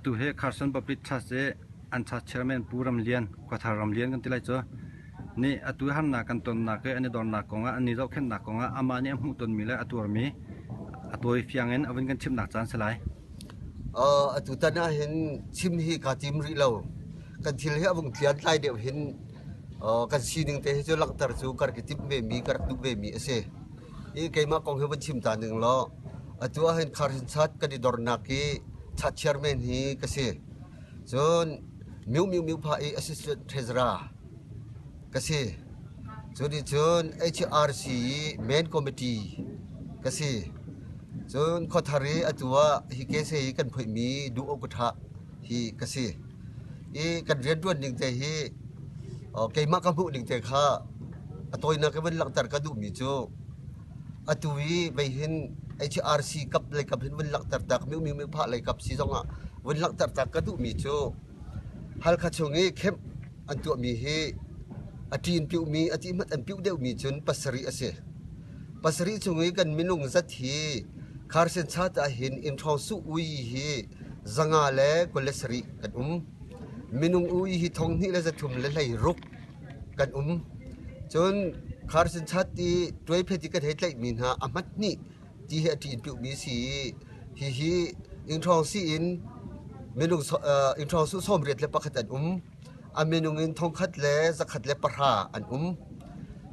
Atu hi Carson Baptist Church i an church chairman Pu Ram Lian, Khuathar Ram Lian kan ti lai cu, nih atu harnak kan tonnak i an i dornak kongah an i zohkhenhnak kongah amah nih a hmuh tonmi le a tuarmi a tawi fiang in a vun kan chimhnak caan si lai. Atutan ahhin chim hi kaa tim rih lo. Kan thil hi a vung tlian tlai deuh hin kan sining te hi cu langhter cu ka rak i timh vemi, ka rak duh vemi a si. I keimah kong hi vun chim ta ning law, atu ahhin Carson Chat kan i dornak i chat chairman hi ka si. Cun Miu Miu Miu Pha i assistant treasurer ka si. Cu nih cun HRC i main committee ka si. Cun khuathar i atu ah hi kese hi kan phoihmi duh awk ṭha hi ka si. I kan rianṭuan ning te hi keimah ka hmuh ning te kha a tawinak in vun langhter ka duhmi cu atu i vei hin HRC kap lei kap hin vun langhter tak mi mi phah lei kap si zongah vun langhter tak ka duhmi cu Halkha chung i camp an tuahmi hi a ṭin piuhmi a ti hmanh an piuh deuhmi cun pasarih a si. Pasarih chung i kan minung zat hi Carson Chat ahhin inn ṭhawng suh ui hi 527 kan um. Minung ui hi 2136 kan um. Cun Carson Chat i tuaiphet i kan hei tlaihmi hna a hmat hnih ti hi a ṭin piuhmi si i hihi inn si in minung inn su 81 an um. A minung in 1110 an um.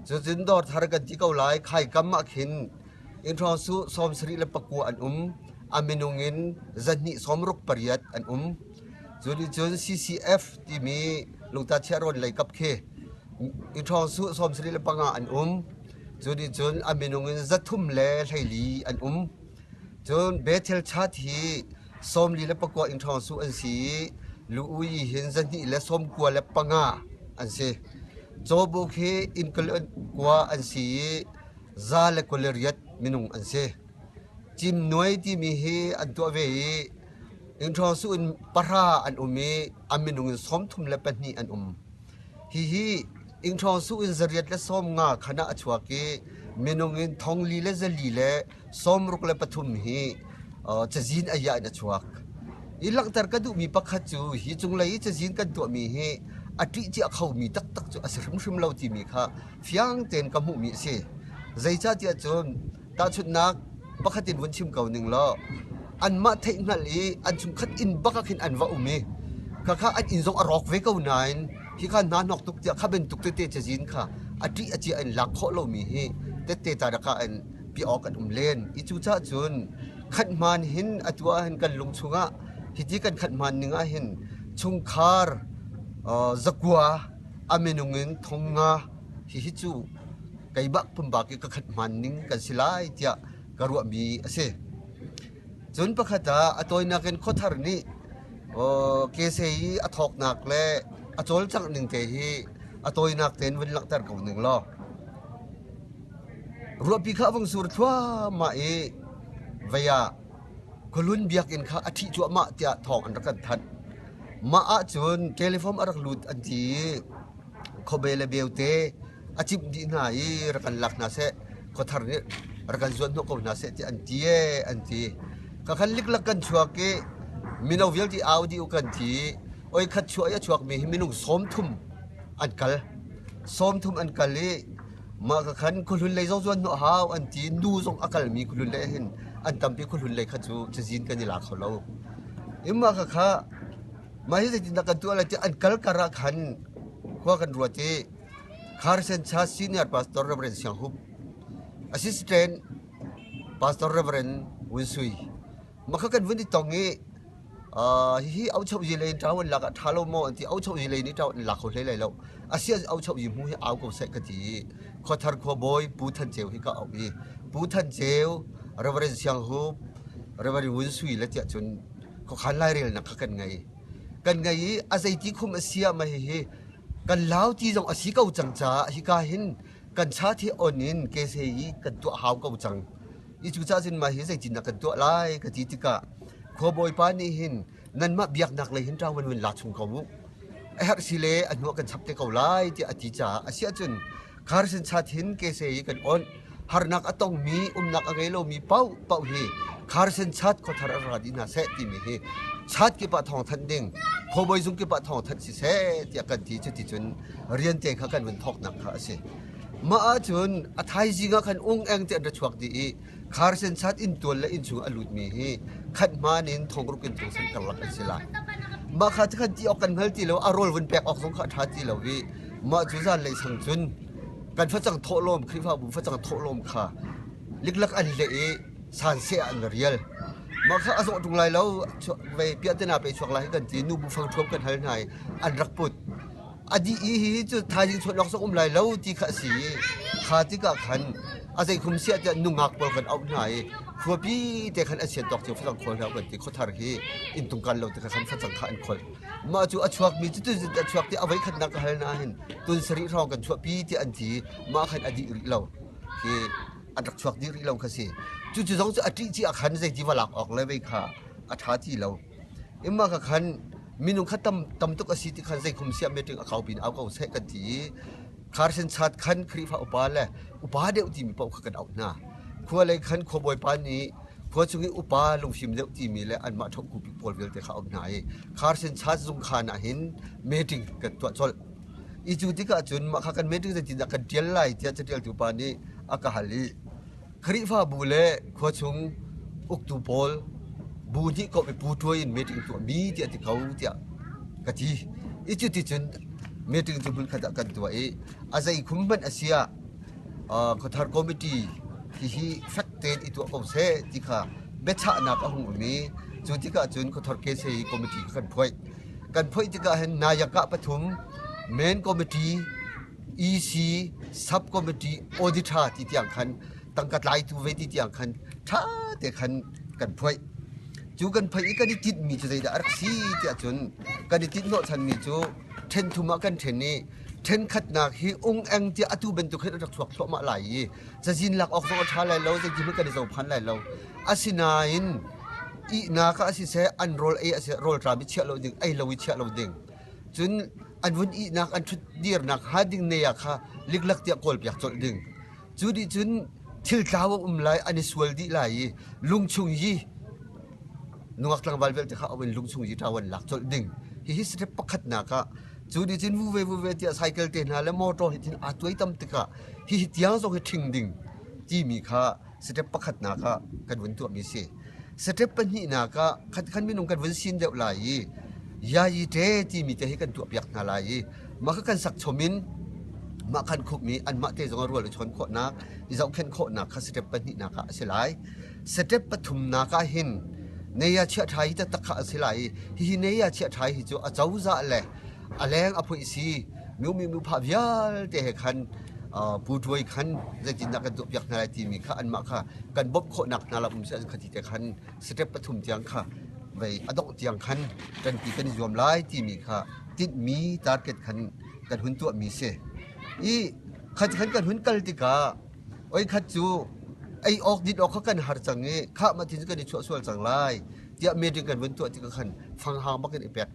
Cucun dawr thar kan ti ko lai khaikam ah khin inn su 79 an um. A minung in 268 an um. Cu nih cun CCF timi lungta chiahrawn lei kap khi inn su 75 an um. Cu nih cun a minung in 314 an um. Cun Bethel chat hi 44 inn ṭhawng su an si i lu-ui hin 295 an si. Cawbuk hi inn kua an si i 128 minung an si. Cimnuai timi hi an tuah ve i inn ṭhawng su in pahra an um i a minung in 32 an um. Hihi ingṭhawng su in 850 khan ah a chuak i minung in 4,463 hi cazin a iah in a chuak. I langhter ka duhmi pakhat cu hi cunglei i cazin kan tuahmi hi a ṭih cia khomi taktak cu a si hrimhrim lo timi kha fiang tein ka hmuhmi a si. Zeicahtiah cun Tahchunhnak pakhat in vun chim ko ning law anmah theihhngalh i an chungkhat inn bak ah khin an va um i khakha an inn zong a rawk ve ko nain hika hna hnok tuk tiah kha bantuk tete cazin kha a ṭih a cia in lak khawh lomi hi tette ta daka in pi awk an um len i cucaah cun khat hmaan hin atu ah hin kan lung chungah hiti kan khat hmaan ning ah hin chungkhar zakua a minung in thongnga hihi cu keimah pumpak i ka khat hmaan ning kan si lai tiah ka ruahmi a si. Cun pakhat ah a tawinak in khuathar nih kese i a thawknak le a cawlcangh ning te hi a tawinak tein vun langhter ko ning law ruahpi kha a vung sur thluahmah i vei ah khualun biakinn kha a ṭhih cuahmah tiah thawng an rak kan thanh. Mah ahcun telephone a rak lut an ti i khuabe le beute a cimh dih hna i rak kan lak hna seh khuathar nih rak kan zuan hnawh ko hna seh tiah an ti ee an ti ka khan liklak kan chuak i mino vialte au dih u kan ti oi khat chuah i a chuakmi hi minung 30 an kal 30 an kal i mah ka khan khuahlun lei zong zuan hnawh hau an ti nu zong a kalmi khuahlun lei hin an tampi khuahlun lei kha cu cazin kan i la kho lo imma ka kha Mah hi zeitindah kan tuah lai ti an kal kar ah khan khua kan ruat i Carson Church Senior Pastor Reverend Siang Hup, Assistant Pastor Reverend Wun Sui mah kha kan vun i tong i hihi aucho yi lei in ṭau an lak ah ṭha lo maw an ti aucho yi lei nih ṭau an lak kho hlei lai lo asia aucho yi hmu hi au ko seh ka ti i khuathar khuabawi Pu Than Ceu hi ka auh i Pu Than Ceu Reverend Siang Hup Reverend Wun Sui le tiah cun khuakhan lairelnak kha kan ngei. Kan ngei i a zeiti khum a si ah mah hihi kan lau ti zong a si ko cang caah hika hin kan chat hi on in kese i kan tuah hau ko cang. I cucaah cun mah hi zeitindah kan tuah lai ka ti tikah khuabawipa nih hin nanmah biaknak lei hin ṭawan vun la chung ko u. A herh si le a hnuah kan chap te ko lai tiah a ti caah a si ahcun Carson chat hin kese i kan on harnak a tongmi umnak a ngei lomi paoh paoh hi Kharsen chat khuathar an ra dih hna seh timi hi chat kip ah thawng thanh ding, khuabawi zung kip ah thawng thanh siseh tiah kan ti. Cuticun rian te kha kan vun thawknak kha a si. Mah ahcun a thaizing ah khan ung eng te an ra chuak dih i Kharsen chat inntual le innchung a lutmi hi khat hmaan in thongruk in thongsen karlak an si lai. Mah kha khan ti awk kan hngal ti lo, a rawl vun pek awk zong kha a ṭha ti lo i mah cu zanlei sang cun kan facang thawhlawm Khrihfabu facang thawhlawm kha liklak an leh i sanseh ah an va rial. Mah kha a zawh ṭung lai lo, vei piahtana pe chuak lai hi kan ti, nubu fang ṭhuam kan hal hna i an rak put. A dih i hihi cu thaizing chuan awk zong um lai lo ti kha a si i kha tikah khan a zeikhum siah tiah nungak pawl kan auh hna i khuapi te khan an sian tawk cio facang khawl hna kan ti khuathar hi inntung kan lo tikah khan facang kha an khawl. Mah cu a chuakmi cu tuzit a chuak ti a voi khatnak ka hal na hin tun sarih hrawng kan chuahpi tiah an ti mah khan a dih rih lo hi an rak chuak dih rih lo kha si. Cucu zong cu a ṭih ci ah khan zeiti va lak awk le vei kha a ṭha ti lo. Imma ka khan minung kha tam tam tuk a si ti khan zeikhum siah meeting a kau pin au ko seh kan ti i kharsen chat khan Khrihfa upa le upa deuh timi paoh kha kan auh hna. Khua lei khan khuabawipa nih khua chung i upa lungfim deuh timi le anmah ṭhohku pawl vialte kha auh hna i kharsen chat zungkhan ah hin meeting kan tuah colh. I cu tikah cun mah kha kan meeting zeitindah kan ṭial lai tiah caṭialtu pa nih a ka hal i Khrihfabu le khuachung uktu pawl bu hnih komh i pu ṭuai in meeting tuahmi tiah ti ko tiah ka ti. I cuticun meeting cu hmunkhat ah kan tuah i a zei khum hmanh a si ah khuathar committee hihi fek tein i tuah ko seh ti kha biachahnak a hung um i cu tikah cun khuathar KCA committee kha kan phoih. Kan phoih tikah hin nayakah pathum main committee EC sub committee auditor ti tiang khan tangka tlaitu ve ti tiang khan ṭha te khan kan phoih. Cu kan phoih i kan i tinhmi cu zeidah a rak si tiah cun kan i tinh hnawhchanmi cu ṭhen thum ah kan ṭhen i ṭhenkhatnak hi ung eng tiah atu bantuk hin a rak chuak thluahmah lai i cazin lak awk zong a ṭha lai lo zeiti hmanh kan i zophan lai lo. Asinain ihnak ah siseh an rawl ei ah siseh rawlṭam i chiah lo ding ei lo i chiah lo ding. Cun an vun ihnak an ṭhut dirnak hnga ding ne ah kha liklak tiah kawlpiak colh ding. Cu dih cun thil tlau a um lai an i sual dih lai i lungchung yi nungak tlangval vialte kha in lungchung yi ṭau an lak colh ding. Hihi step pakhatnak ah cu nih cun vuve vuve tiah cycle te hna le motor hi tin aa tuai tam tikah hihi tiang zong hi ṭhing ding timi kha step pakhatnak ah kan vun tuahmi si. Step pahnihnak ah khat khan minung kan vun sin deuh lai i yayi te timi te hi kan tuahpiak hna lai i mah kha kan sak chom in mah khan khupmi anmah te zong a rual i chawn khawhnak i zohkhenh khawhnak kha step pahnihnak ah a si lai. Step pathumnak ah hin neia chiah ṭha hi taktak kha a si lai i hihi neia chiah ṭha hi cu a cozah le a leng a phuih si miumi mupha vialte he khan pu ṭuai khan zeitindah kan tuahpiak hna lai timi kha anmah kha kan bawmh khawhnak hna lam um seh kha ti te khan step pathum tiang kha vei a dongh tiang khan ṭanpi kan i zuam lai timi kha tinhmi target khan kan hun tuahmi si. I khat khan kan hun kal tikah oi khat cu ei awk din awk kha kan har cang i khah mah tin kan i chuah sual cang lai tiah meeting kan vun tuah tikah khan fanghang bak in i pek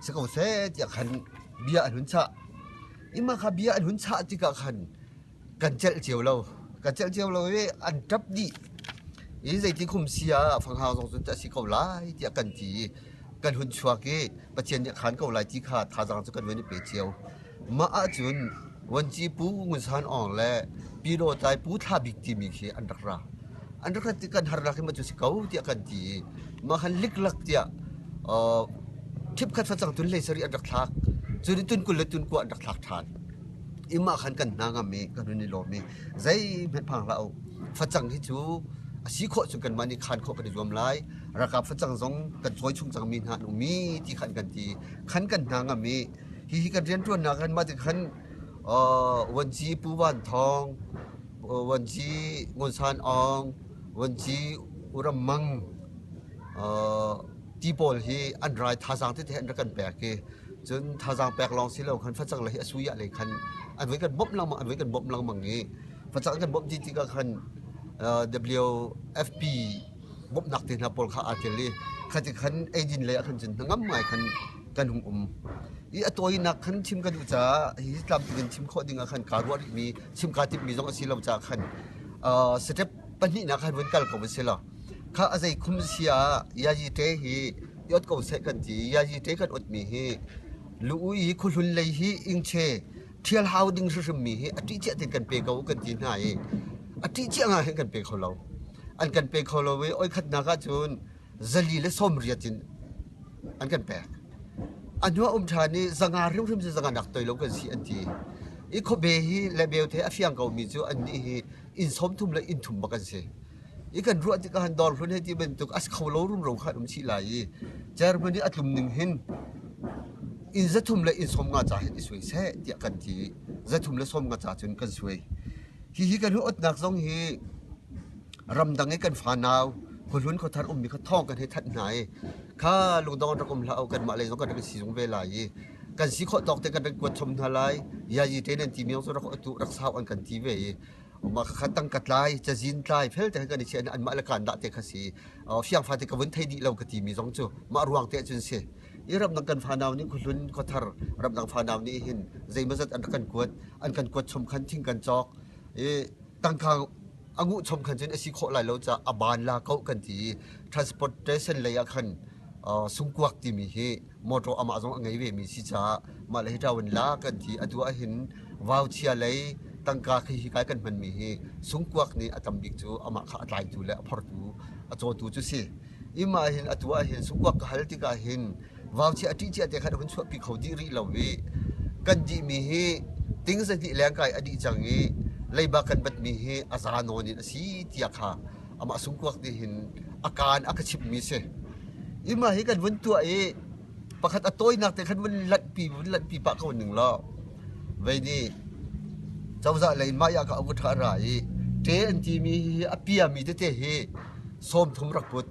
si ko seh tiah khan bia an hun chah. Ima kha bia an hun chah tikah khan kan celh cio lo. Kan celh cio lo i an ṭap dih. I zeiti khum si ah fanghang zong cun a si ko lai tiah kan ti i kan hun chuak i Pathian nih a khaan ko lai ti kha thazaang cu kan vun i pe cio. Mah ahcun Vuanci Pu Ngun San Aung le Pi Law Tlai Pu Thla Bik timi khi an rak ra. An rak rat ti kan harnak hi ma cu si ko tiah kan ti i mah khan liklak tiah ṭhipkhat facang tun hlei sarih an rak thlak. Cun tun 20 le tun 9 an rak thlak ṭhan. I mah khan kan hna ngam i kan hun i lawm i zeihmanh phang hlah u. Facang hi cu a si khawh cun kanmah nih khaan khawh kan i zuam lai. Ralkap facang zong kan cawi chung cangmi hna an um i ti khan kan ti. Khan kan hna ngam i hihi kan rianṭuannak khan mah ti khan Vuanci Pu Van Thawng, Vuanci Ngun San Aung, Vuanci U Ram Mang ti pawl hi an rai thazaang tete an rak kan pek i cun thazaang pek lawng si lo khan facang le hi a sui ah lei khan an voi kan bawmh lengmang an voi kan bawmh lengmang i facang kan bawmh ti tikah khan WFP bawmhnak te hna pawl kha aa tel i khati khan eidin lei ah khan cun hnangam ngai khan kan hung um. I a tawinak khan chim ka duh caah hi tlamtling in chim khawh ding ah khan kaa ruah rihmi chim kaa timhmi zong a si lo caah khan step pahnihnak khan vun kal ko a si lo. Kha a zei khum si ah yayi te hi i ot ko seh kan ti. Yayi te kan otmi hi lu i khuhlun lei hi ingche ṭhial hau ding hrimhrim mi hi a ṭih cia tein kan pe ko kan ti hna i a ṭih cia nga hin kan pe kho lo. An kan pe kho lo i oi khatnak ahcun 480 in an kan pek. A hnuah um ṭhan i 500 hrimhrim cu 500 nak toi lo kan si an ti. I khuabe hi le beute a fiang ko mi cu annih hi inn 30 le inn thum bak an si. I kan ruah tikah han dawr hlun hei ti bantuk a si kho lo rumro kha an um chih lai i Germany a tlum ning hin inn 300 le inn 50 ca hin i suai seh tiah kan ti i 350 ca cun kan suai. Hihi kan otnak zong hi ramdang i kan fanau khuahlun khuathar ummi kha thawng kan hei thanh hna i kha lungdong rak um hlah u kanmah lei zong kan rak i sizung ve lai i kan si khawh tawk te kan rak kuat chom hna lai yayi te nan timi zong rak atu rak sau an kan ti ve i mah kha tangka tlai cazin tlai fel te kan i chiah anmah le kan dah te kha si fiang fate ka vun thei dih lo ka timi zong cu mah ruang te cun si i ramdang kan fanau nih khuhlun khuathar ramdang fanau nih hin zeimawzat an rak kan kuat an kan kuat chom khan thing kan cawk i tangka a nguh chom khan cun a si khawh lai lo caah a ban la ko kan ti i transportation lei ah khan sungkuak timi hi motor amah zong a ngei ve mi si caah mah le hi ṭawin la kan ti atu ah hin vauchia lei tangka khi hi kai kan hman mi hi sungkuak nih a tam bik cu amah kha a tlaitu le a phortu a cawtu cu si ima hin atu ah hin sungkuak ka hal tikah hin vauchia a ṭih cia te khan a hun chuahpi kho dih rih lo i kan dihmi hi ting 200 lengkai a dih cang i leiba kan batmi hi a za nawn in a si tiah kha amah sungkuak nih hin a kaan a ka chimhmi si. Ima hi kan vun tuah i pakhat a tawinak te khan vun lanhpi vun lanhpi pah ko ning law vei nih cozah lei mah ya ka a ṭha ra i ṭe an timi hi a piami tete hi 30 rak put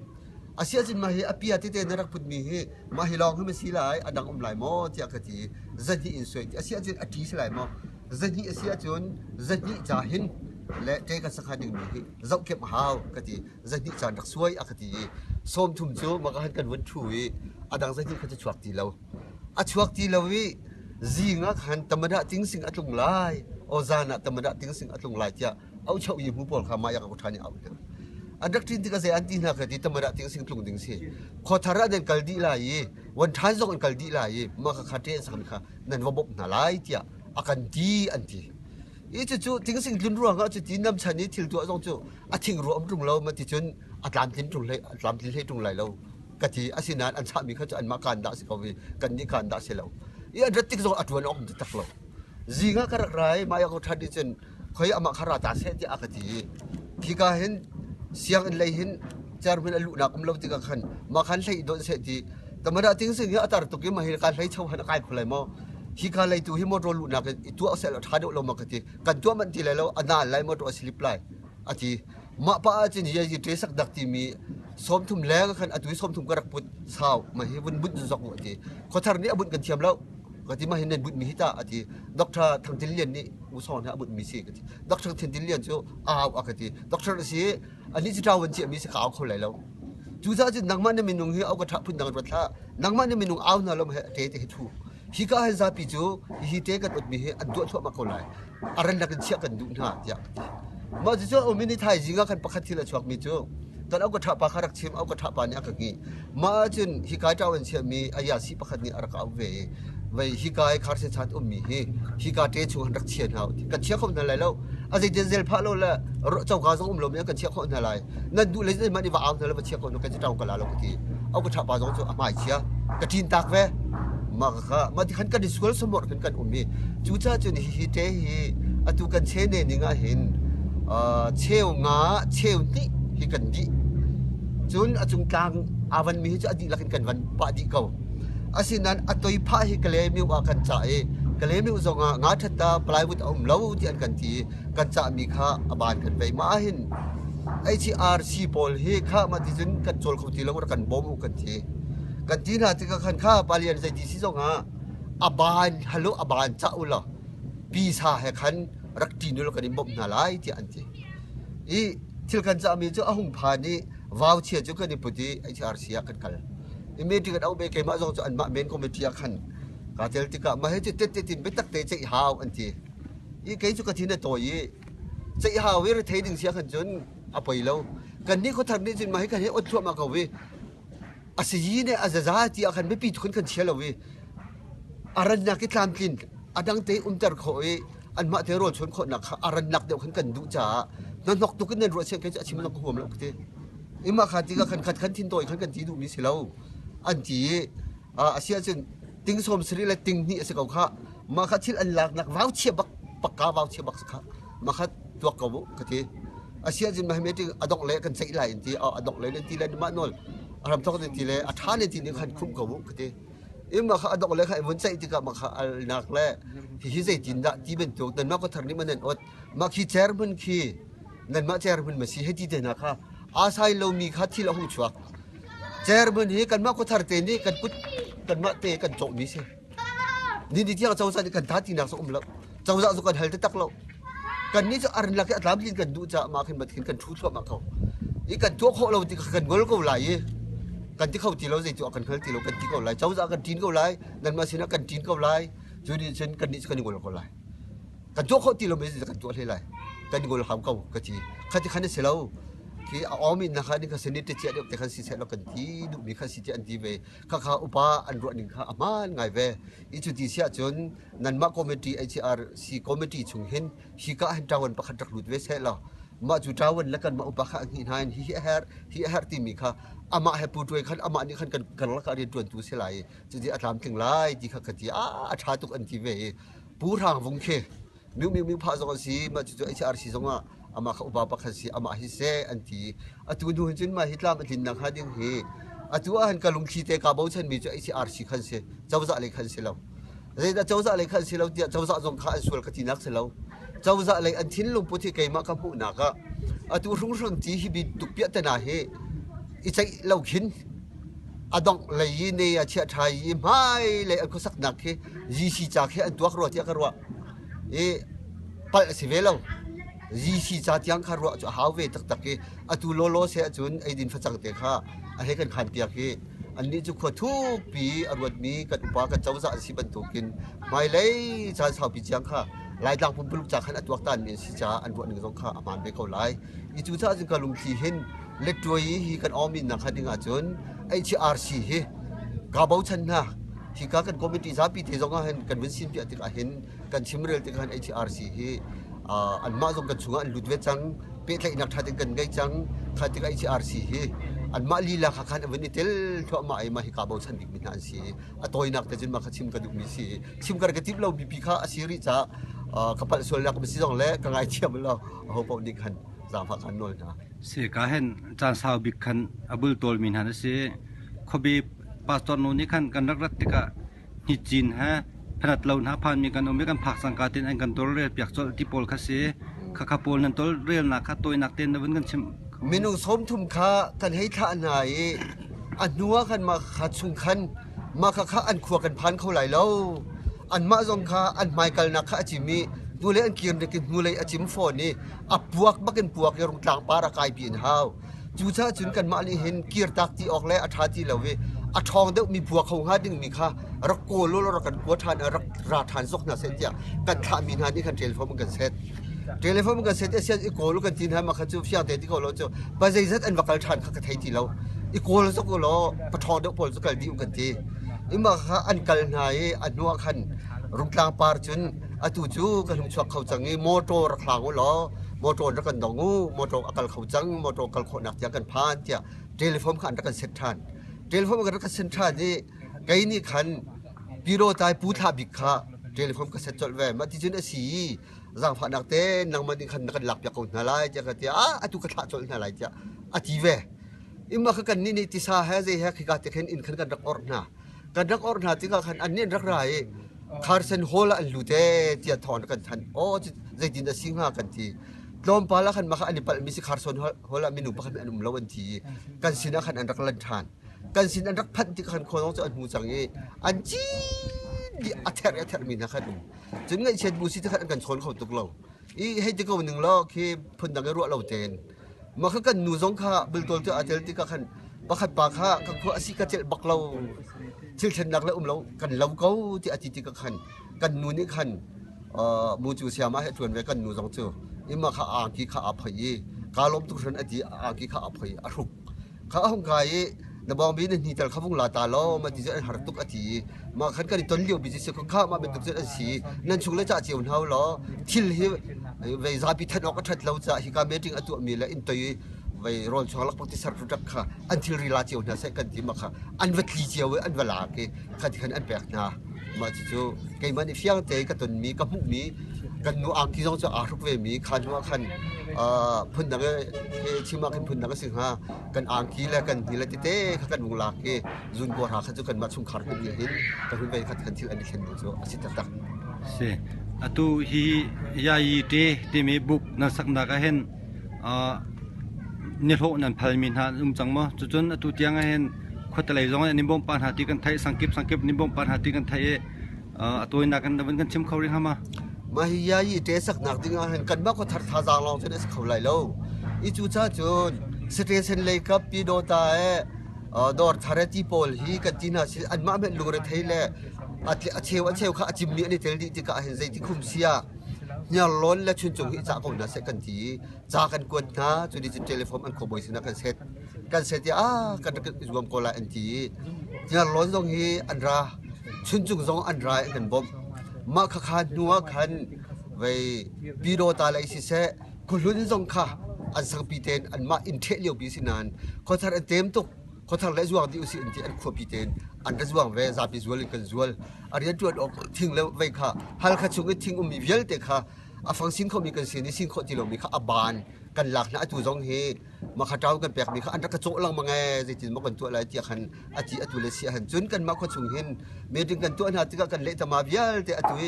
Asiahcun mah hi a pia tete na rak putmi hi mah hi lawng hi ma si lai a dang um lai maw tiah ka ti. 200 in suai ti. Asiahcun a ṭi si lai maw? 200 a si ahcun 200 ca hin le ṭe kan sakha dingmi hi zohkemh a hau ka ti. 200 caan rak suai a ka ti i 30 cu maka han kan vun ṭhu i a dang 200 kha cu chuak ti lo. A chuak ti lo i zing ah khan tamadah tingsing a tlung lai, aw zan ah tamadah tingsing a tlung lai tiah auchoh yi mu pawl kha mah yak a ṭhan i auh hna. An rak ṭin tikah zei an ti hna kha ti tamara ting sing tlung ding si. Khuathar ah nan kal dih lai i wan ṭhan zong an kal dih lai i mah kha kha ṭe sak kha nan va bawmh hna lai tiah a kan ti an ti. I cucu tingsing tlun ruangah cu ti nam chan i thil tuah zong cu a thing ruah um ṭung lo ma ti cun a tlamtlin ṭung hlei a tlamtlin hlei ṭung lai lo ka ti. Asinain an chahmi kha cu anmah kaan dah si ko i kannih kaan dah si lo. I an rat tik zong a ṭuan awk um tak lo. Zing ah ka rak ra i mah yak ṭhan nih cun khoi amah kha ra ta seh tiah a ka ti i khika hin sianginn lei hin chairman a luhnak um lo tikah khan mah khan hlei i donh seh ti tamada ting sing hi a tar tuk i mah hi ka hlei cho han a kai kho lai maw hika lei tu hi motor luhnak in i tuah seh law ṭha deuh lo ma ka ti kan tuah manh ti lai lo a nal lai motor a slip lai a ti mah pa ah cun hi hi ṭe sak dak timi 30 leng khan atu hi 30 ka rak put sau mah hi vun bunh zok u a ti khuathar nih a bunh kan thiam lo ka ti mah hi nan bunh mi hi ta a ti Dr. Thang Tin Lian nih U Song he a bunh mi si ka ti Dr. Thang Tin Lian cu au a ka ti Dr. a si ani cu ṭawan cia mi si ka au kho lai lo cucaah cun nangmah na minung hi au ka ṭha phun dang ruat hlah nangmah na minung au hna lo he ṭe te hi thu hika hin zapi cu hihi te kan utmi hi an tuah thluahmah ko lai a rannak in chiah kan duh hna tiah ka ti mah cucu a um i ni thaizing ah khan pakhat thil a chuakmi cu kan au ka ṭha pa kha rak chim au ka ṭha pa nih a ka ngi mah ahcun hika ṭau an chiahmi ayasi pakhat nih a rak au ve i vei hika i kharsen chan ummi hi hika ṭe chung han rak chia hna kan chia kho hna lai lo a zeitin zel phah lo le coka zong um lo mi kan chia khawh hna lai nan duh le zeihmanh i va au hna le va chia ko kan ṭau ka la lo ka ti au ka ṭha pa zong cu a hmai chia ka ṭin tak ve mah kha mah ti khan kan i sual samor khan kan um i cucaah cun hihi te hi atu kan che ne ning ah hin cheu nga cheu hnih hi kan dih cun a cung tlang aa van mi hi cu a dihlak in kan van pah dih ko asinain a toi phah hi Kalemiu ah kan cah i Kalemiu zong ah nga ṭhat ta plywood a um lo ti an kan ti i kan cahmi kha a ban kan vei mah hin HRC pawl hi kha mah ti cun kan cawl kho ti lo rak kan bawm u kan ti kan ti hna tikah khan kha palian zeiti si zong ah a ban halo a ban cah u law pisa he khan rak ṭin u law kan in bawmh hna lai tiah an ti i thil kan cahmi cu a hung phan i vau chia cu kan i put i HRC ah kan kal i meeting kan auh ve keimah zong cu anmah main committee ah khan kaa tel tikah mah hi cu tet tet in biatak te ceih hau an ti i kei cu ka thin a tawi i ceih hau i rethei ding sia khan cun a poi lo. Kannih khuathar nih cun mah hi kan hei ot thluahmah ko i a sayi nih a zaza ti ah khan biapi tuk in kan chia lo i a rannak i tlamtlin a dang te umter khawh i anmah te rawl chuan khawhnak kha a rannak deuh khan kan duh caah hnahnok tuk in nan ruah siang kei cu a chim lang ka huam lo ka ti. Ima kha ti khan khat khan thin tawi khan kan ti duhmi si lo an ti i a si ahcun ting sawm sarih le ting hnih a si ko kha mah kha thil an laknak vau chia bak pakka vau chia bak si kha mah kha tuak ko u ka ti. A si ahcun mah meeting a dongh le kan ceih lai an ti a dongh le ti le mah nawl a ram thawk ti le a ṭha ne ti nih khan khumh ko u ka ti. Imma kha a dongh le kha vun ceih tikah mah kha alnak le hihi zeitin dah ti bantuk nanmah khuathar nih man nan ot mah khi chairman khi nanmah chairman ma si hei ti te hna kha aa sai lomi kha thil a hung chuak. Chairman hi kanmah khuathar te nih kan kut kanmah te kan cawhmi si. Ni ni tiang cozah nih kan tha tinak cu um lo. Cozah cu kan hal taktak lo. Kannih cu arin lak i a tlamtlin kan duh caah mah khin mat khin kan ṭhu thluahmah ko. I kan tuah khawh lo ti kha kan ngol ko lai i kan ti kho ti lo zei tuah kan hngal ti lo kan ti ko lai. Cozah kan ṭin ko lai. Nanmah sinah kan ṭin ko lai. Cu nih cun kannih cu kan i ngol ko lai. Kan tuah khawh ti lo mi kan tuah hlei lai. Kan i ngol hau ko ka ti. Kha ti khan a si lo. Khi a awmi na kha ni kha sinit te chiah deuh te khan si seh law kan ti duhmi kha si tiah an ti ve. Khakha upa an ruah ning kha a hmaan ngai ve. I cu ti si ahcun nanmah committee HRC committee chung hin hika hin ṭawan pakhat rak lut ve seh law mah cu ṭawan le kanmah upa kha a hnih hna in hi hi a herh hi a herh timi kha amah he pu ṭuai khan amah nih khan kan karlak ah rianṭuantu si lai i cuti a tlamtling lai ti kha ka ti a a ṭha tuk an ti ve i Pu Hrang Vung khi Miu Miu Miu phah zong an si mah cucu HRC zong ah amah kha upa pakhat si amah hi seh an ti atu hnu hin cun mah hi tlam a tlinnak hnga ding hi atu ah hin ka lungthli te kaa bochanmi cu HRC khan si cozah lei khan si lo zeidah cozah lei khan si lo tiah cozah zong kha an sual ka tinak si lo cozah lei an thinlung put hi keimah ka hmuhnak ah atu hrunghrang ti hi bi tuk piah tana hi i ceih lo khin a dongh lei i ne a chiah ṭha i hmai lei an khuasaknak khi GC ca khi an tuak rua tiah ka ruah i palh a si ve lo. GC ca tiang kha ruah cu a hau ve taktak i atu lawlaw se ahcun eidin facang te kha a hei kan khan piak i annih cu khua thukpi a ruatmi kan upa kan cozah an si bantukin hmailei caan saupi tiang kha Laitlang pumpuluk ca khan a tuaktanmi an si caah an ruah ning zong kha a hmaan ve ko lai. I cucaah cun ka lungthli hin lettuai hi kan awmi nak hnga ding ahcun HRC hi kaa bochan hna. Hika kan committee zapi te zong ah hin kan vun sin piah tikah hin kan chimrel tikah hin HRC hi anmah zong kan chungah an lut ve cang pehtlaihnak ṭha tein kan ngei cang kha tikah HRC hi anmah lila kha khan an vun i tel thluahmah i mah hi kaa bochan bikmi hna an si i a tawinak te cun mah kha chim ka duhmi si chim kar ka timh lo mipi kha a si rih caah ka palh sualnak si zong le ka ngaithiam lo aho paoh nih khan zaangfah khan nawl hna. Si ka hen caan sau bik khan a bul tawlmi hna na si. Khuabi pastor nu nih khan kan rak rat tikah hnicin he phanat lo hna phanmi kan um i kan phak cangka tein an kan tawlrel piak colh ti pawl kha si. Khakha pawl nan tawlrelnak kha tawinak tein na vun kan chimh. Minung 30 kha kan hei thlah hna i a hnu ah khan mah kha chung khan mah kha kha an khua kan phan kho lai lo. Anmah zong kha an hmaikalnak kha a cim i hnulei an kir nik in hnulei a cim fawn i a puak bak in puak i rungtlang par a kai pi in hau. Cucaah cun kanmah nih hin kirtak ti awk le a ṭha ti lo i a ṭhawng deuhmi bua kho hnga dingmi kha rak kawl u law rak kan kua ṭhan rak ra ṭhan zok hna seh tiah kan thlahmi hna nih khan telephone an kan set. Telephone kan set i sian i kawl u kan ti hna mah kha cu fiang te ti ko lo cu pa zeizat an va kal ṭhan kha ka thei ti lo. I kawl zok u law paṭhawng deuh pawl cu kal dih u kan ti. Ima kha an kal hna i a hnu ah khan Rungtlang par cun atu cu kan hung chuak kho cang i motor rak hlang u law motor rak kan dong u motor a kal kho cang motor kal khawhnak tiang kan phan tiah telephone kha an rak kan set ṭhan telephone kan rak kan set ṭhan i kei nih khan Piro tai pu thla bik kha telephone ka set colh ve mah ti cun a si i zaangfahnak te nangmah nih khan na kan lak piak ko hna lai tiah ka ti ah atu ka thlah colh hna lai tiah a ti ve imma kha kan nih nih tisa he zei he khika te khin inn khan kan rak orh hna kan rak orh hna tikah khan annih an rak ra i Carson Hall ah an lut ee tiah thawng an kan thanh. Aw zeitin a si hnga kan ti. Tlawmpal ah khan mah kha an i palhmi si Carson Hall ah minung pakhat an um lo an ti i kan sinah khan an rak lan ṭhan. Kan sin an rak phanh tikah khan khualong cu an hmu cang i an cin dih a therh i a therhmi hna khan um. Cun ngaihchiat bu si tikhan an kan chawn kho tuk lo. I hei ti ko ning law khi phundang i ruah lo tein Mah kha kan nu zong kha bultawl cu aa tel tikah khan pakhat pa kha ka khua a si ka celh bak lo thil thlennak le um lo kan lo ko ti a ti tikah khan kan nu nih khan mu cu siama he ṭuan ve kan nu zong cu ima kha angki kha aa phoih i Kaa lawm tuk hran a ti angki kha a phoi a hruk. Kha a hung kai i na bawngbi na hni tal kha vung la ta law ma ti cu an har tuk a ti i mah khan kan i ton lio bi cu si kha mah bantuk cun an si nan chung le cah cio hna law thil hi vei zapi thanh awk a ṭhat lo caah hika meeting a tuahmi le inn toi vei rawl chuang lakpak ti ser ṭak kha an thilri la cio hna seh kan ti ma kha an va tli cio i an va lak i kha ti khan an pek hna. Mah cucu keimah nih fiang tein ka tonmi ka hmuhmi kan nu angki zong cu aa hruk vemi kha hnu ah khan phundang he chim ah khin phundang a si hnga. Kan angki le kan hni le tete kha kan vung lak i zun kawhra kha cu kanmah chungkhar hmanh nih hin kan hun vei khat kan thil an i thlen ning cu a si taktak. Si. Atu hi Yayi Te timi buk nan saknak ah hin nihlawh nan phalmi hna an um cang maw? Cucun atu tiang ah hin khuatelei zong in an in bawmh pah hna ti kan theih, sangkip sangkip an in bawmh pah hna ti kan theih i a tawinak in na vun kan chim kho rih hnga ma? Mah hi Yayi Te saknak ding ah hin kanmah khuathar thazaang lawng cun a si kho lai lo. I cucaah cun station lei kap Pyidawta e dawr thar e ti pawl hi kan ti hna si anmah hmanh lungrethei le a cheu a cheu kha a cimmi an i tel dih tikah hin zeiti khum sia hniarlawn le chuncung hi cah ko hna seh kan ti i ca kan kuat hna cu nih cun telephone an khuabawi sinah kan set kan set i ah kan rak i zuam ko lai an ti i hniarlawn zong hi an ra chuncung zong an ra i an kan bawmh mah khakha hnu ah khan vei Pyidawta lei siseh khuahlun zong kha an sangpi tein anmah inn ṭheh liopi si nain khuathar an tem tuk khuathar le zuang dih usih an ti an khuapi tein an ra zuang ve zapi zual in kan zual a rianṭuan awk thing le vei kha Halkha chung i thing ummi vialte kha a fang sin khomi kan sin i sin khawh ti lomi kha a baan kan lak hna atu zong hi makha kan pekmi kha an rak ka cawh lengmang ee zeitin maw kan tuah lai tiah khan a ti atu le si han cun kanmah khua chung hin meeting kan tuah hna tikah kan lehtama vialte atu i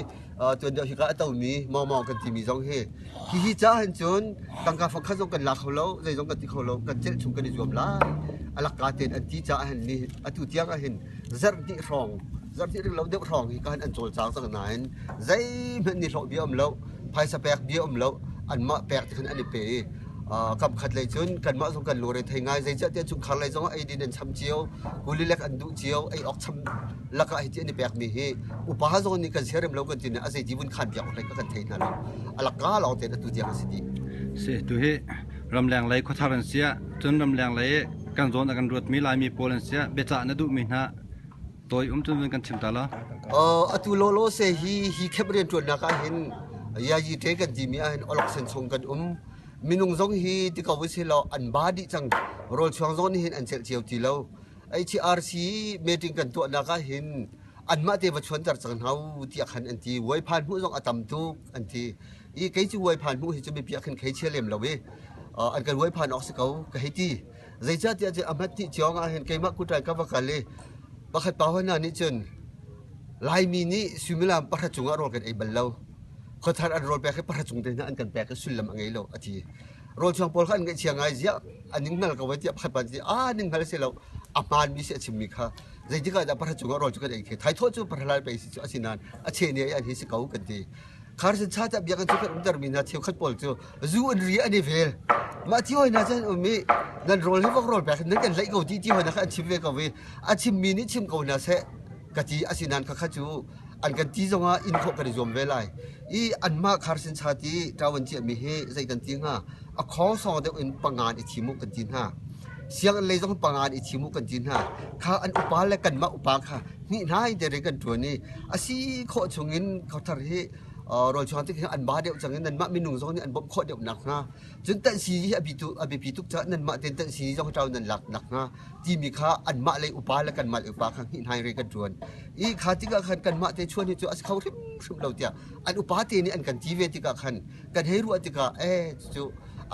tuan deuh hika a tomi mawmawng kan timi zong hi hihi ca hin cun tangka fangkhat zong kan la kho lo zeizong kan ti kho lo kan celh chung kan i zuam lai a lakka tein an ti caah hin ni atu tiang ah hin zarh hnih hrawng zarh hnih ring lo deuh hrawng hi ka han an cawlcang cang nain zeihmanh ni hlawh bia um lo phaisa pek bia um lo anmah pek ti khan an i pe i kam khat lei cun kanmah zong kan lungre thei ngai zeicahtiah chungkhar lei zong ah eidin an cham cio kulilek an duh cio ei awk cham lakah hi ti an i pekmi hi upa zong nih kan siarem lo kan ti a zeiti vun khan piak awk kan thei hna lo a lakka lawng tein atu tiang a si dih. Si tu hi ramleng lei khuathar an sia cun ramleng lei kan zawn a kan ruatmi Laimi pawl an sia biacah na duhmi hna tawi um cun vun kan chim ta la. Atu lawlaw se hi hi khep rianṭuannak ah hin yayi te kan timi ah hin olok sen chung kan um minung zong hi ti ko si law an ba dih cang rawl chuang zong nih hin an celh cio ti lo HRC meeting kan tuahnak ah hin anmah te va chuanter cang hna u tiah khan an ti vuaiphan hmuh zong a tam tuk an ti i kei cu vuaiphan hmuh hi cu mipi ah khan khei chia lem lo i an kan vuaiphan awk si ko ka hei ti zeicahtiah cun a hmat ti ciong ah hin keimah kutai ka va kal i pakhat pa hna nih cun Laimi nih suimilam pahra cungah rawl kan ei bal lo khuathar an rawl pek hi pahra cung te hna an kan pek i sullam a ngei lo a ti rawlchuang pawl kha an ngaihchia ngai ziah a ning hngal ko tiah pakhat pa ti a ning hngal si lo a hmaanmi si a chimmi kha zeitik ah dah pahra cungah rawl cu kan ei khe thaithawh cu pahra lai pei si cu a si nain a che ne an hi si ko kan ti kharsin cha ca biakinn cu kan umtermi hna cheukhat pawl cu zu an ri an i vel mah ti hoi hna cun um i nan rawl hi vok rawl pek nan kan laih ko ti ti hoi hna kha an chim ve ko i a chimmi nih chim ko hna seh ka ti asinain khakha cu an kan ti zongah inn khawh kan i zuam ve lai i anmah kharsin cha ti ṭawan ciahmi hi zei kan ti hnga a khawng sawng deuh in pangan i thim u kan ti hna sianginn lei zong pangan i thim u kan ti hna kha an upa le kanmah upa kha hnih hna in te kan ṭuan i a si khawh chungin khuathar hi rawl chuang tik hi an ba deuh cang in nanmah minung zong nih an bawmh khawh deuh nak hnga cun tanhsi hi a biapi tuk caah nanmah tein tanhsi zong ṭau nan lak nak hnga timi kha anmah lei upa le kanmah lei upa kha hnih hnai re kan ṭuan i kha tikah khan kanmah te chuan hi cu a si kho hrimhrim lo tiah an upa te nih an kan ti ve tikah khan kan hei ruah tikah eh cu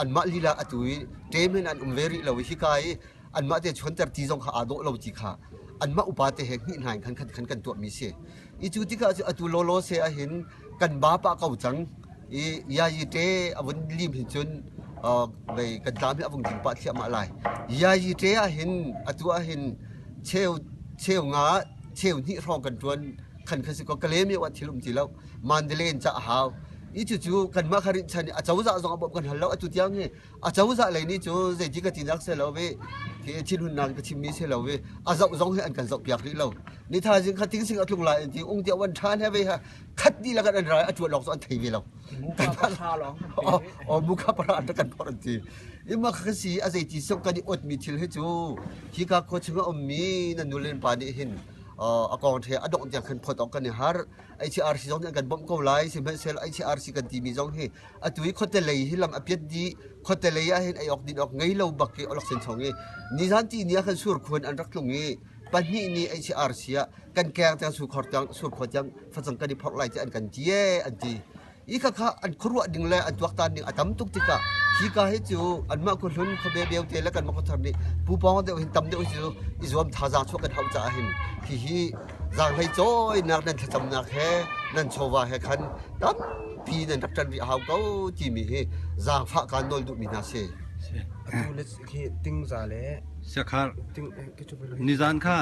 anmah lila atu i ṭem hin an um ve rih lo i hika i anmah te chuanter ti zong kha aa dawh lo ti kha anmah upa te he hnih hna in khan khan khan kan tuahmi si i cu tikah cu atu lawlaw se ahhin kan ba pah ko cang i yayi te a vun lim hin cun vei kan tlam hi a vung ding pah thliahmah lai yayi te ahhin atu ahhin cheu cheu nga cheu hnih hrawng kan ṭuan khan khan si ko Kalaymyo ah thil um ti lo Mandalay in cah a hau. I cucu kanmah kha rinhchan i acozah zong a bawmh kan hal lo. Atu tiang hi acozah lei nih cu zeiti ka tinak si lo i hi thinhunnak ka chimmi si lo i a zoh zong hi an kan zohpiak rih lo. Ni thaizing kha tingsing a tlung lai an ti ung tiah wan ṭhan he ve ha khat dih la kan an rai a ṭuan lawng cu an thei ve lo. Aw muka para an kan phorh an ti. Ima kha si a zeiti sok kan i otmi thil hi cu hika khua chung a ummi nan nu le nan pa nih hin a kong the a dongh tiang khan phot awk kan i har. HRC zong nih an kan bawmh ko lai. Sihmanhsehlaw HRC kan timi zong hi atu i khuate lei hi lam a piat dih. Khuate lei ah hin ei awk din awk ngei lo bak i olok sen chong i nizan ti ni ah khan surkhuan an rak tlung i pahnih nih HRC ah kan keng tiang surkhor tiang surkhua tiang facang kan i phorh lai ti an kan ti ee an ti. I khakha an khuaruah ding le an tuaktan ding a tam tuk tikah hika hi cu anmah khuahlun khuabe beute le kanmah khuathar nih pupawng deuh hin tam deuh cu i zuam thazaang chuah kan hauh caah hin hihi zaanghlei cawinak nan thlacamnak he nan chawva he khan tampi nan rak ṭan rih a hau ko timi hi zaangfah kaan nawl duhmi hna si. Atu le khi tingza le Siakhar nizan kha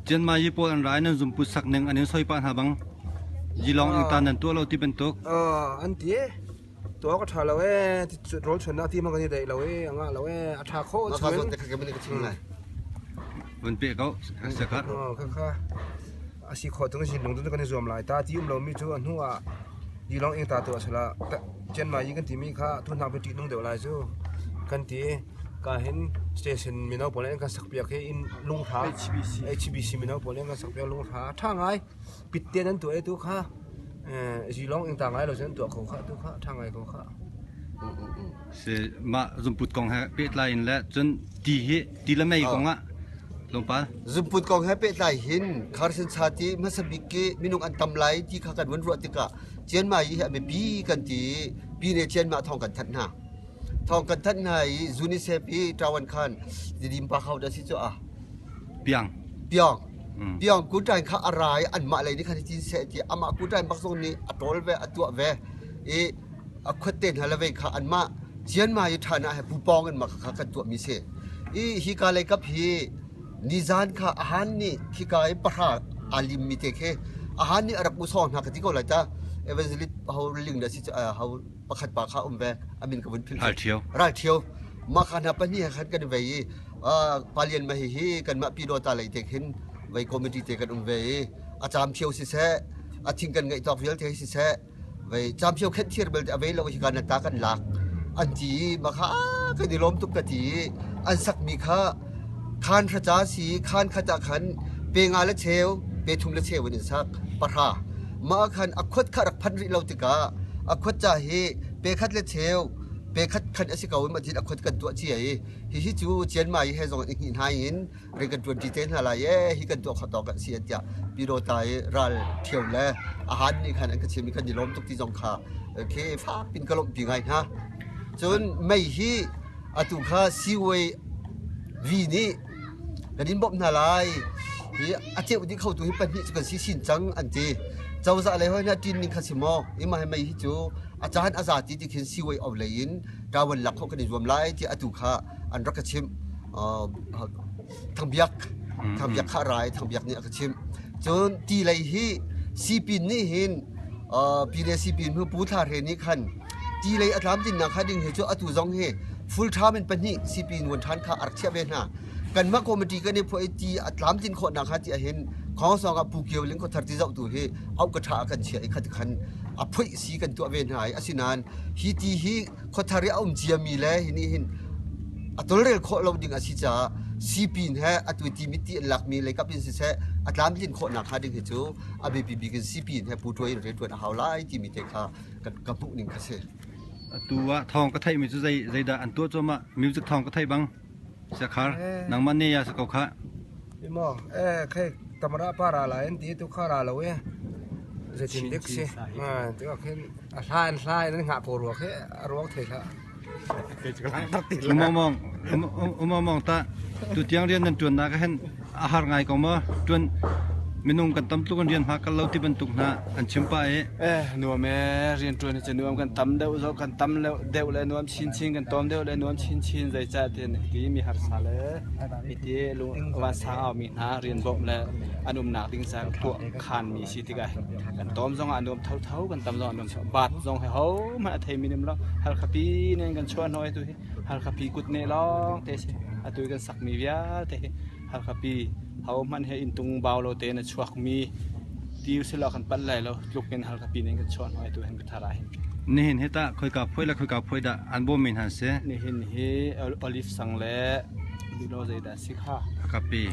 Cianmayi pawl an ra i nan zumput sak ning an in soi pah hna bang Yilong ing ta nan tuah lo ti bantuk. An ti tuah ka ṭha lo ee rawl chuannak ti hmang kan i daih lo ee a ngah lo ee a ṭha kho chung in. Vun pe ko siakhat. Kha a si khawh tung sin lung kan i zuam lai ta ti um lomi cu a hnu ah Yilong ing ta tuah sala Cianmayi kan timi kha tu hna ṭih nung deuh lai cu kan ti. Ka hin station mino pawl an kan sakpiak hi in lunghra HBC HBC mino pawl an kan sakpiak lunghra tha ngai pitte nan tuah tu kha zilong ing ta ngai lo cun tuah ko kha tu kha tha ngai ko kha si mah zumput kong he pehtlai in le cun ti hi ti le mei kong ah tlawmpal zumput kong he pehtlai hin kharsin cha ti hmasa bik ki minung an tam lai ti kha kan vun ruah tikah Chianmai hi a biapi kan ti pi ne Chianmah thawng kan thanh hna Thawng kan thanh hna i UNICEF i ṭawan khan Tidim pa kho dah si cu a Piang. Piang. Piang kuṭain kha a ra i anmah lei nih khan hitin seh ti amah kuṭain bak zong nih a ṭawl ve a tuah ve i a khuatte hna le vei kha anmah Cianma i ṭhan ah he pupawng in mah kha kan tuahmi si. I hika lei kap hi nizan kha ahan nih khika i pahra aa limmi te khi ahan nih a rak usawng hna ka ti ko lai ta evangelist ho ling dah si cu ho pakhat pa kha um ve a min ka vun philh Ralṭhio. Ralṭhio mah kha hna pahnih he khan kan i vei i palian ma hi kanmah Pyidawta lei te khin vei committee te kan um ve i a caamphio siseh a thing kan ngeih tawk vialte siseh vei caamphio khenh thir belte a vei lo hi kan ta kan lak an ti i mah kha kan i lawm tuk ka ti i an sakmi kha khaan hraca si khaan khat ah khan pe nga le cheu pe thum le cheu in an sak pahra mah ah khan a khuat kha rak phanh rih lo tikah a khuat ca hi pe khat le cheu pe khat khan a si ko i mah tin a khuat kan tuah cia i hihi cu Chianmai he zong i hngih hna in rian kan ṭuanṭi te hna lai ee hi kan tuah kho tawk a si tiah Pyidawta i ral ṭhio le a han nih khan an ka chim i kan i lawm tuk ti zong kha khi fak pin ka lawmhpi ngai hna cun mei hi atu kha Siway V nih kan in bawmh hna lai hi a ceuh dih khotu hi pahnih cu kan si sin cang an ti cozah lei hoi hna ṭin ning kha si maw ima he mei hi cu a caan a za ti ti khin siway au lei in ṭawan lak khawh kan i zuam lai ti atu kha an rak ka chimh Thangbiak Thangbiak kha rai Thangbiak nih a ka chimh cun ti lei hi sipin nih hin pi le sipin hu pu thla hre nih khan ti lei a tlamtlinnak kha ding hi cu atu zong hi full term in pahnih sipin nguan ṭhan kha a rak chiah ve hna kanmah committee kan i phuah i ti a tlamtlin khawhnak kha ti ahhin khongsong ah pu kio ling khuathar ti zohtu hi auh ka ṭha a kan chiah i khat khan a phuih si kan tuah ve hna i asinain hi ti hi khuathar i a um ciami le hi nih hin a tolrel khawh lo ding a si caah sipin he atu ti mit ti an lakmi leikap in siseh a tlamtlin khawhnak hnga ding hi cu a biapi bik in sipin he pu ṭuai in rianṭuan a hau lai timi te kha ka hmuh ning kha si. Atu ah thawng ka theihmi cu zei zeidah an tuah cuahmah music thawng ka theih bang Siakhar nangmah ne ya sa ko kha. Imo eh khai tamara pa ra lai an ti tu kha ra lo e zeitin dik si tu khin a hla an hla in an ngah ko ruak he a ruak thei hlah Umamong umamong ta tu tiang rian nan tuan nak hen a har ngai ko ma tuan Minung kan tam tluk in rian hma kal lo ti bantuk hna an chim pah i Eh nuam ee rianṭuan hi cu nuam kan tam deuh zong kan tam deuh le nuam chinchin kan tawm deuh le nuam chinchin zeicah tiah ti mi harsa le hiti vansang aumi hna rian bawmh le an umnak ding ca tuah khanmi si tikah kan tawm zong ah nuam thotho kan tam zong ah nuam thotho baat zong hi hohmanh a theimi nim lo Halkha pi nen kan chuah hnawh tu hi Halkha pi kutneh lawng te si atu kan sakmi vialte hi Halkha pi hohmanh he inntung bau lo tein a chuakmi ti usila kan palh lai lo tluk in Halkha pi nen kan chuah hnawh tu hin Khuathar ah hin. Nihin hi tah khoika phuai le khoika phuai dah an bawmmi hna si? Nihin hi Olive sang le bilo zeidah si kha? Akape.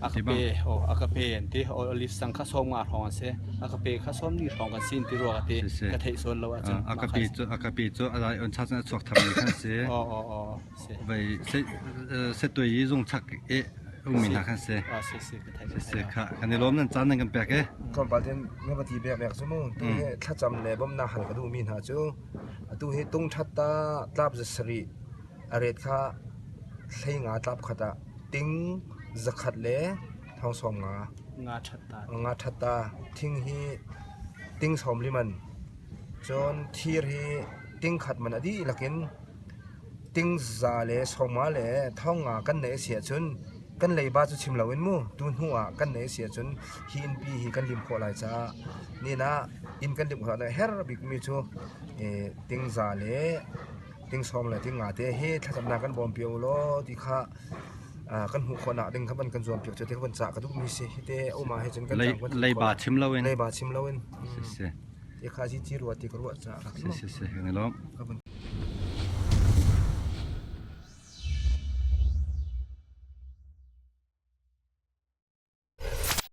Akape, oh akape an ti. Olive sang kha som nga hrawng an si. Akape kha som li hrawng kan sin ti rua ka ti. Ka theih sual lo ahcun. Akape cu akape cu alai on cha cun a chuak tharmi khan si. Oh oh oh. Si. Vai se tuai i zung chak i ummi hna khan si. Ah si si ka theih. Si si kha kan i lawm nan caan nan kan pek e. Tlawmpal ten na va ti bek bek cu mu. Tu hi thlacam le bawmhnak hal ka duhmi hna cu atu hi tung ṭhat ta tlap za sarih a ret kha hlei nga tlap khat ah ting zakhat le thong sawm nga. Nga ṭhat ta. Nga ṭhat ta. Thing hi ting sawm li man. Cun thir hi ting khat man a dihlak in Tingza le sawma le thonga kan neih a si ahcun kan leiba cu chim loin mu tu hnu ah kan neih a si ahcun hi innpi hi kan lim khawh lai caah nihin ah inn kan lim khawh lai herh bikmi cu tingza le tingsawm le tinga te hi thlacamnak kan bawm pi u law ti kha kan hmuh khawhnak ding kha van kan zuam piak cu ti kha van cah ka duhmi si hi te a um ah hi cun kan leiba chim loin leiba chim loin si si ti kha ci rua ti ka ruah caah si si si kan i lawm.